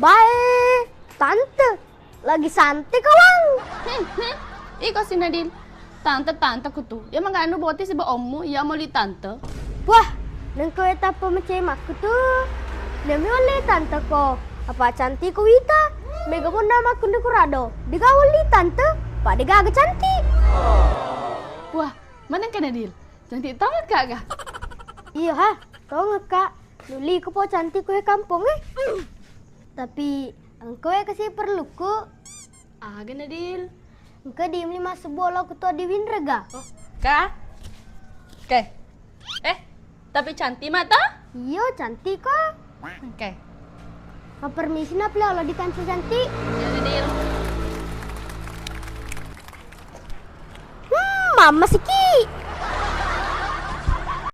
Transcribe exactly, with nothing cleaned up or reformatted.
Bae, tante, lagi santai kawang. Hmm, hmm. Iko si Nadil, tante-tante ku tu. Ya manganu boti siba ommu, ya moli tante. Wah, nengko e tappa macemakku tu. Nami wale tante ko. Apa cantik ko wita. Mega monna makkunde kurado. Dega wali tante, pa dega aga cantik. Wah, mana ke Nadil? Cantik tau kakak ga? Iya ha, tau kakak. Luli ko po cantik ko e kampong e. Tapi engko e kasi perluku. Aga Nadil? Engka di lima sebolo ku to di Winrega. Oh, ka? Oke. Eh, tapi cantik mata? Iyo, cantik ko. Oke. Permisi na pula lo di kanca cantik. Iya Nadil. Hmm, mama siki.